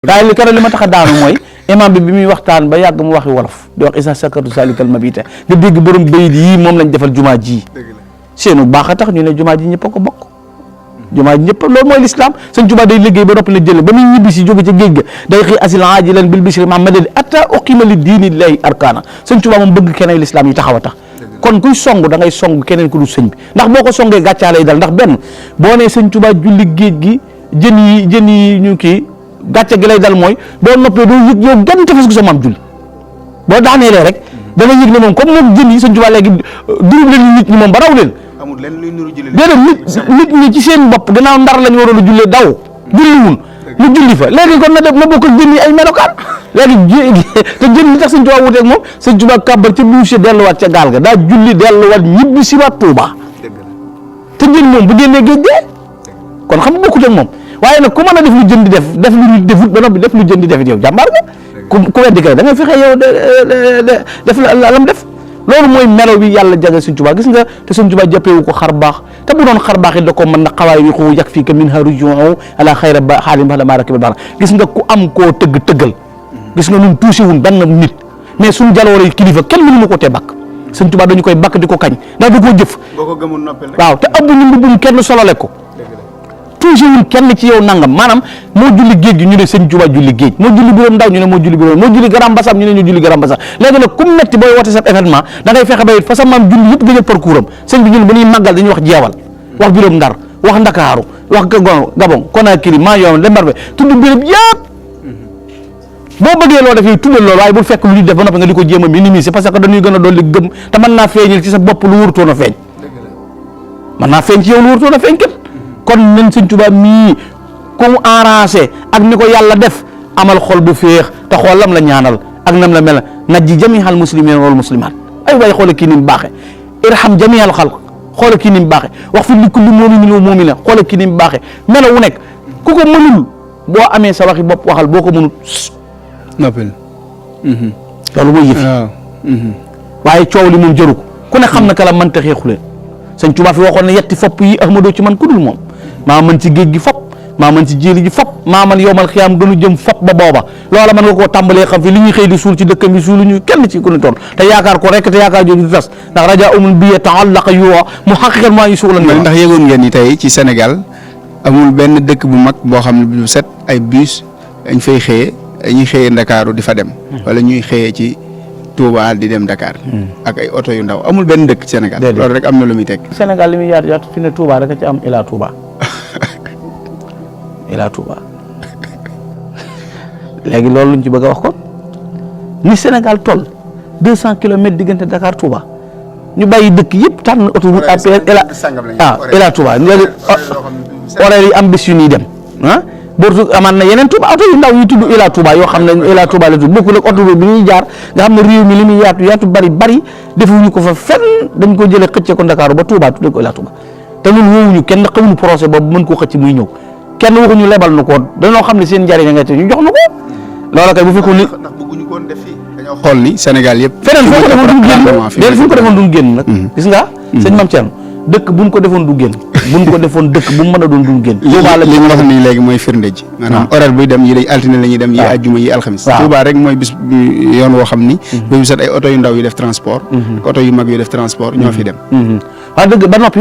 waaye li keroog li ma tax a daanu mooy imam bi muy waxtaan ba yàgg mu waxi wolof di wax isa sakartu salikal mabita nga dégg borom bayit yii moom lañ defal jumaa ji seenu baax a tax ñu ne jumaa ji ñëpp a ko bokk jumaa ji ñëpp loolu mooy l'islam sëñ Tuubaa day liggéey ba noppi na jële ba muy ñibbi si jóge ca géej ga day xëy asil ajilan bil bishri mahamadi atta uqima li diinillahi arkana sëñ Tuubaa moom bëgg keneen l'islam yi taxaw a tax kon kuy song da ngay song keneen ku du sëñ bi ndax boo ko songee gàccaa lay dal ndax benn boo nee sëñ Tuubaa julli géej gi jën yi ñu kii gàcce gi lay dal mooy boo noppee doo yëg yow gan tefes gu sa maam julli boo daaneelee rek da nga yëg ne moom comme moom jën yi sëñ Tuubaa léegi durub leen nit ñi moom ba raw leen amul lenn luy nuru julli déedéet nit ñi ci seen bopp gannaaw ndar lañ waroon a jullee daw julliwul mu julli fa léegi kon na def na bokk ak jën yi ay melokaan léegi te jën li tax sëñ Tuubaa wuteeg moom sëñ Tuubaa kàbbar ca bouché delluwaat ca gaal ga daa julli delluwaat ñibbi si waat Tuubaa te jën moom bu génnee géej dee kon xam nga bokkut ak moom waaye nag ku mën a def lu jën di def lu nit defut ba noppi def lu jën di def yow jàmbaar nga ku weddi kay da ngay fexe yow def la lam def loolu mooy melo bi yàlla jagal sëñ Tuubaa gis nga te sëñ Tuubaa jàppewu ko xar baax te bu doon xar baax it da ko mën na xawaay wi xu yàq fii ka min harujon ala xayra ba xaalim ba la maa rakibal baax gis nga ku am koo tëggal gis nga ñun touché wuñ benn nit mais suñ jaloore kilifa kenn mënu ma ko tee bakk sëñ Tuubaa dañu koy bakk di ko kañ ndax da koo jëf waaw te ëbb ñu mbubbum kenn solole ko toujours wul kenn ci yow nangam maanaam moo julli géej gi ñu ne sëñ Tuubaa julli géej moo julli Biram Ndaw ñu ne moo julli Biram moo julli Garam Basam ñu ne ñu julli Garam Basam léegi nag ku metti booy wote sa événement da ngay fexe ba it fa sa maam julli yëpp gëjël parcours am sëñ bi ñun ba ñuy màggal dañuy wax jeewal wax Biram Ndar wax Ndakaaru wax Gabon Conakry maa yoon Lembarbe tudd béréb yëpp boo bëggee loo def yow tuddal loolu waaye bul fekk lu ñu def ba noppi nga di ko jéem a minimiser parce que dañuy gën a dolli gëm te mën naa feeñal ci sa bopp lu wurtoon a feeñ mën naa feeñ ci yow lu wurtoon a feeñ kat kon nañ sëñ Tuubaa mii ku mu arrangé ak ni ko yàlla def amal xol bu féex te xool lam la ñaanal ak nam la mel najji jamihal muslimin wal muslimat ay waaye xoole kii ni mu baaxe irham jamihal xalq xoole kii ni mu baaxe wax fi li kulli mu'minin wa mu'mina xoole kii ni mu baaxe melo wu nekk ku ko mënul boo amee sa waxi bopp waxal boo ko mënul noppil loolu mooy yëf waaye coow li moom jëru ko ku ne xam na ka la mënta xeexu leen sëñ Tuubaa fi waxoon ne yetti fopp yi ahmadoo ci man ku dul moom maa mën ci géej gi fopp maa mën ci jéeli gi fopp maa mën yowmal xiyaam gënu jëm fopp ba booba loola mën nga koo tàmbalee xam fi li ñuy xëy di suul ci dëkkam bi suuluñu kenn ci ku ne toll te yaakaar ko rek te yaakaar jooju du tas ndax raja umul biye ta'allaqa yuwa mu xaqiqat maa yu suulan ndax yëgoon ngeen ni tey ci Sénégal amul benn dëkk bu mag boo xam ne bu set ay bus dañ fay xëyee dañuy xëyee Ndakaaru di fa dem wala ñuy xëyee ci Touba di dem Dakar ak ay oto yu ndaw amul benn dëkk Sénégal loolu rek am na lu muy teg Sénégal li muy yaatu fi ne Touba rek a ci am Ila Touba Ila Touba léegi loolu luñ ci bëgg a wax ko ni Sénégal toll 200 kilomètres diggante Dakar Touba ñu bàyyi dëkk yëpp tànn autoroute à péage Ila Touba léegi horaire yi am bés yu ñuy dem ah bortu amaan na yeneen Touba oto yu ndaw yi tudd Ila Touba yoo xam ne Ila Touba la tudd bokkul ak autoroute bi ñuy jaar nga xam ne réew mi li muy yaatu bari defuñu ko fa fenn dañ ko jëlee xëcce ko Ndakaaru ba Touba tuddee ko Ila Touba te ñun woowuñu kenn xamuñu projet boobu mën koo xëcc muy ñëw kenn waxuñu lebal nu ko dañoo xam ne seen njëriñ nga te ñu jox nu ko loola kay bu fekkoon ni ndax bëgguñu ko woon def fii dañoo xool ni Sénégal yëpp feneen foo ko defoon du génn déedéet fu ñu ko defoon du génn nag gis nga sëñ Mame Thierno dëkk buñ ko defoon du génn buñ ko defoon dëkk bu mu mën a doon du génn Touba la li nga wax nii léegi mooy firnde ji maanaam horaire buy dem yi day altine la ñuy dem yi ajjuma yi alxamis Touba rek mooy bis yoon woo xam ni ba bisat ay oto yu ndaw yu def transport oto yu mag yu def transport ñoo fi dem waaw dëgg ba noppi